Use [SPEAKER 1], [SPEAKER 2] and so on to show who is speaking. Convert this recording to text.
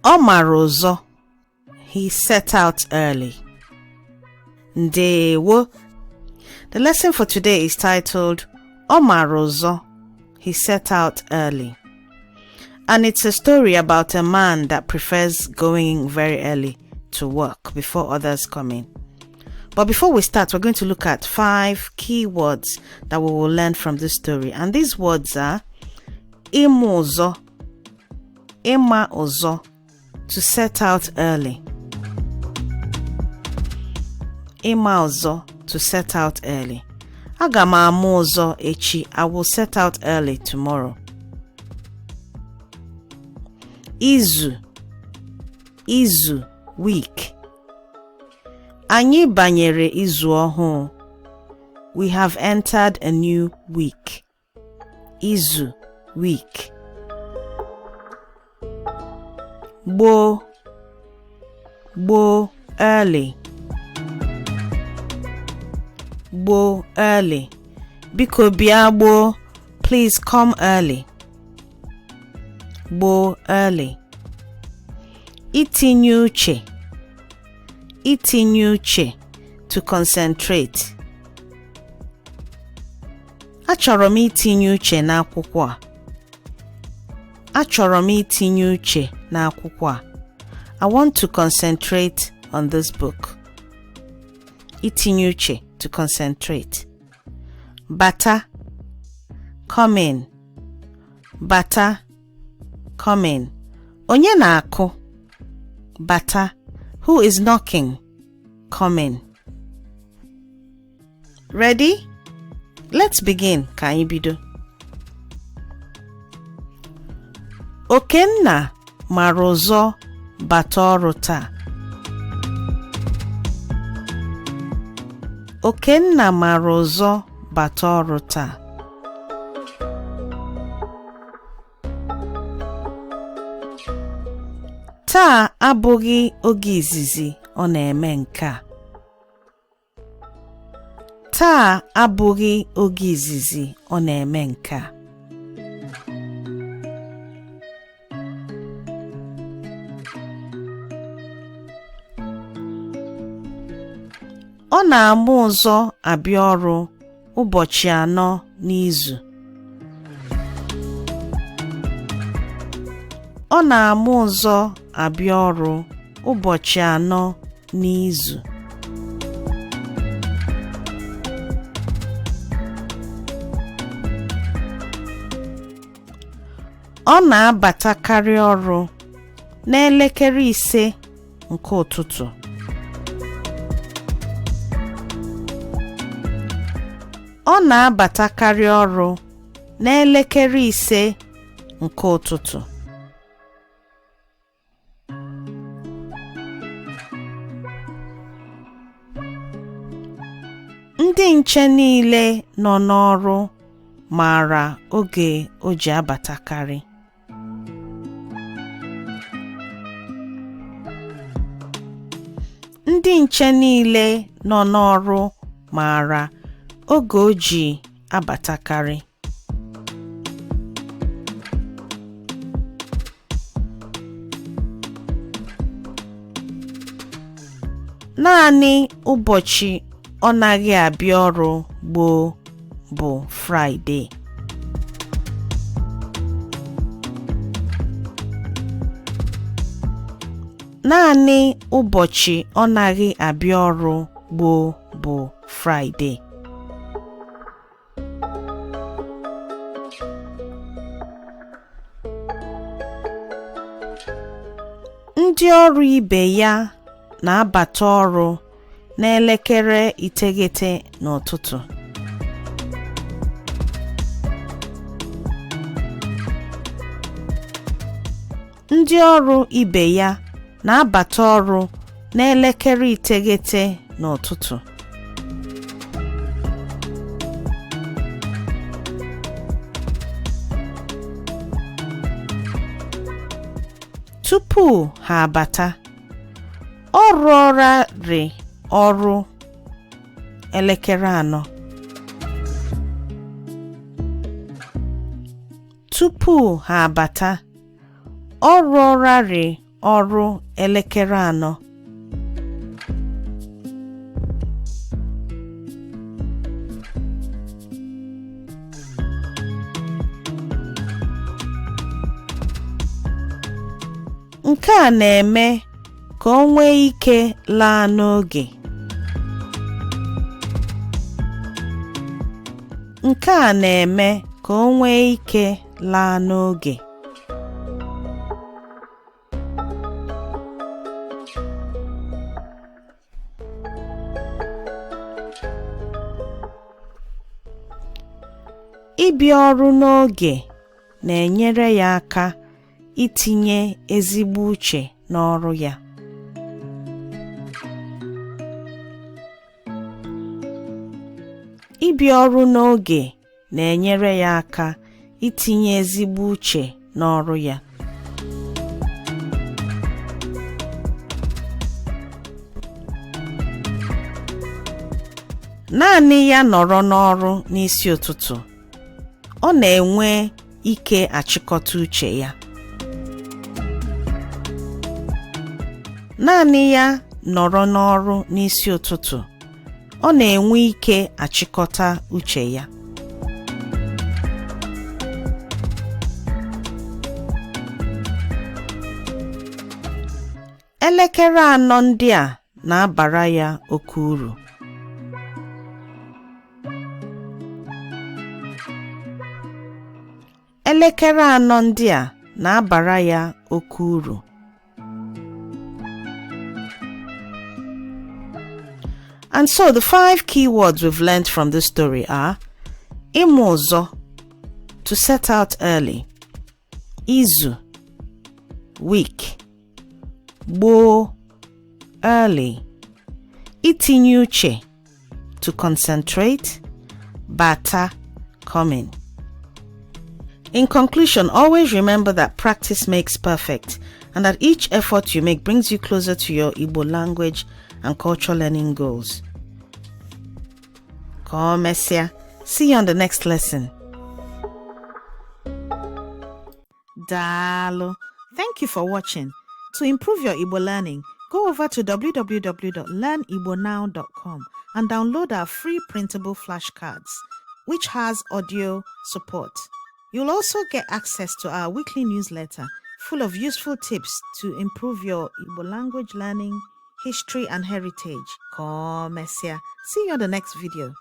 [SPEAKER 1] Ọ mara ụzọ. He set out early. Ndewo. The lesson for today is titled Ọ mara ụzọ. He set out early. And it's a story about a man that prefers going very early to work before others come in. But before we start, we're going to look at 5 key words that we will learn from this story. And these words are ịma ụzọ, ịma ụzọ, to set out early. Ịma ụzọ, to set out early. Aga m ama ụzọ echi. I will set out early tomorrow. Izu, izu, week. Anyị banyere izu ọhụụ. We have entered a new week. Izu, week. Gboo, gboo, early. Gboo, early. Biko bịa gboo. Please come early. Gboo, early. Itinye uche. Itinye uche, to concentrate. Achọrọ m itinye uche n'akwụkwọ a. Achọrọ m itinye uche n'akwụkwọ a. I want to concentrate on this book. Itinye uche, to concentrate. Bata, come in. Bata, come in. Onye na-akụ? Bata, who is knocking? Come in. Ready? Let's begin. Ka anyị bido. Okenna mara ụzọ bata ọrụ taa. Okenna mara ụzọ bata ọrụ taa. Taa abụghị oge izizi ọ na-eme nke a. Taa abụghị oge izizi ọ na-eme nke a. Ọ na-ama ụzọ abịa ọrụ ụbọchị 4 n'izu. Ọ na-ama ụzọ abịa ọrụ ụbọchị 4 n'izu. Ọ na-abatakarị ọrụ n'elekere 5 nke ụtụtụ. Ọ na-abatakarị ọrụ n'elekere 5 nke ụtụtụ. Ndị nche niile nọ n'ọrụ maara oge o ji abatakarị. Ndị nche niile nọ n'ọrụ maara oge o ji abatakarị. Naanị ụbọchị ọ naghị abịa ọrụ gboo bụ Friday. Naanị ụbọchị ọ naghị abịa ọrụ gboo bụ Friday. Ndị ọrụ ibe ya na-abata ọrụ n'elekere 9 n'ụtụtụ. Ndị ọrụ ibe ya na-abata ọrụ n'elekere 9 n'ụtụtụ. Tupu ha abata, ọ rụọrarị ọrụ elekere 4. Tupu ha abata, ọ rụọrarị ọrụ elekere anọ. Nke a na-eme ka o nwee ike laa n'oge. Nke a na-eme ka o nwee ike laa n'oge. Ịbịa ọrụ n'oge na-enyere ya aka itinye ezigbo uche n'ọrụ ya. Ịbịa ọrụ n'oge na-enyere ya aka itinye ezigbo uche n'ọrụ ya. Naanị ya nọrọ n'ọrụ n'isi ụtụtụ, ọ na-enwe ike achịkọta uche ya. Naanị ya nọrọ n'ọrụ n'isi ụtụtụ, ọ na-enwe ike achịkọta uche ya. Elekere anọ ndị a na-abara ya oke uru. Elekere anọ ndị a na-abara ya oke uru. And so the 5 key words we've learned from this story are ịmụ ụzọ, to set out early, izu, week, gboo, early, itinye uche, to concentrate, bata, coming. In conclusion, always remember that practice makes perfect and that each effort you make brings you closer to your Igbo language and cultural learning goals. Komesia. See you on the next lesson. Dalo. Thank you for watching. To improve your Igbo learning, go over to www.learnibonow.com and download our free printable flashcards, which has audio support. You'll also get access to our weekly newsletter full of useful tips to improve your Igbo language learning, history, and heritage. Komesia. See you on the next video.